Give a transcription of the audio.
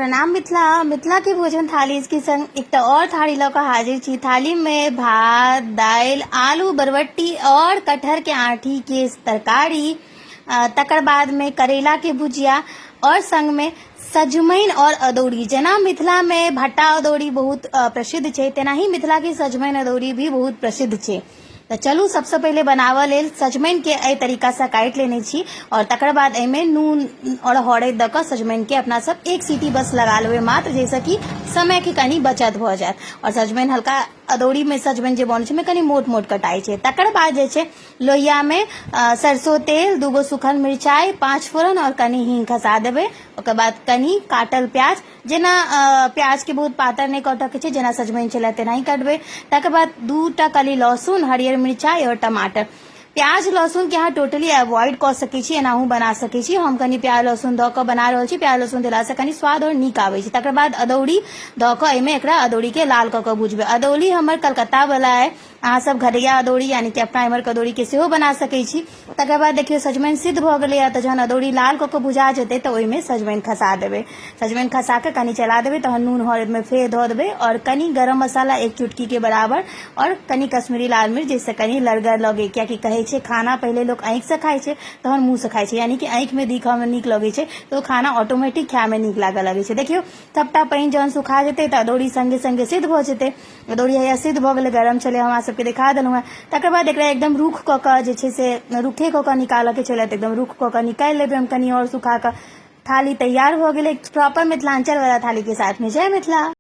प्रणाम मिथिला। मिथिला के भोजन थाली के संग एकटा और थाली लऽ कऽ हाजिर छी। थाली में भात, दालि, आलू बरबट्टी और कटहर के आँठी के तरकारी, तकर बाद में करेला के भुजिया और संग में सजमनि और अदौरी। जेना मिथिला में भट्टा अदौरी बहुत प्रसिद्ध छै, तेनाही मिथिला के सजमनि अदौरी भी बहुत प्रसिद्ध छै। तऽ चलू, सबसँ पहिले बनाबऽ लेल सजमनिके एहि तरीकासँ काटि लेने छी आओर तकर बाद एहिमे नून आओर हरदि दऽ कऽ सजमनिके अपना सब एक सीटी बस लगा लेबै मात्र, जाहिसँ कि समयके कनि बचत भऽ जायत। आओर सजमनि हल्का अदौरीमे सजमनि जे बनै छै, ओहिमे कनि मोट मोट कटाइ छै। तकर बाद जे छै, लोहियामे सरसो तेल, दूगो सूखल मिरचाइ, 5 फोरन आओर कनि हींग खसा देबै। ओकर बाद कनि काटल प्याज, जेना प्याजके बहुत पातर नहि कटऽके छै, जेना सजमनि छलै तेनाही कटबै। तकर बाद 2टा कली लहसुन, हरियर मिरचाइ आओर टमाटर। प्याज लहसुनके अहाँ टोटली अवॉइड कऽ सकै छी, एनाहु बना सकै छी। हम कनि प्याज लहसुन दऽ कऽ बना रहल छी। प्याज लहसुन देलासँ कनि स्वाद आओर नीक आबै छै। तकर बाद अदौरी दऽ कऽ एहिमे एकरा अदौरीके लाल कऽ कऽ भुजबै। अदौरी हमर कलकत्तावला अइ, अहाँ सब घरैया अदौरी, यानी कि अपना एम्हरके अदौरीके सेहो बना सकै छी। तकर बाद देखियौ, सजमनि सिद्ध भऽ गेलैए। तऽ जहन अदौरी लाल कऽ कऽ भुजा जेतै, तऽ ओहिमे सजमनि खसा देबै। सजमनि खसा कऽ कनि चला देबै, तहन नून हरदिमे फेर धऽ देबै आओर कनि गरम मसाला एक चुटकीके बराबर आओर कनि कश्मीरी लाल मिर्च, जाहिसँ कनि लड़गर लगै, कियाकि कहै छै खाना पहिले लोक आँखिसँ खाइ छै, तहन मुँहसँ खाइ छै। यानी कि आँखिमे देखऽमे नीक लगै छै तऽ ओ खाना ऑटोमेटिक खायमे नीक लागऽ लगै छै। देखियौ, सबटा पानि जहन सुखा जेतै तऽ अदौरी सङ्गे सङ्गे सिद्ध भऽ जेतै। अदौरी हैया सिद्ध भऽ गेलै, गरम छलै, हमरा सबके देखा देलहुँ हेँ। तकर बाद एकरा एकदम रूख कऽ कऽ जे छै से रूखे कऽ कऽ निकालऽके छलै, तऽ एकदम रूख कऽ कऽ निकालि लेबै हम कनि आओर सुखा कऽ। थाली तैयार भऽ गेलै, प्रॉपर मिथिलाञ्चलवला थालीके साथमे। जय मिथिला।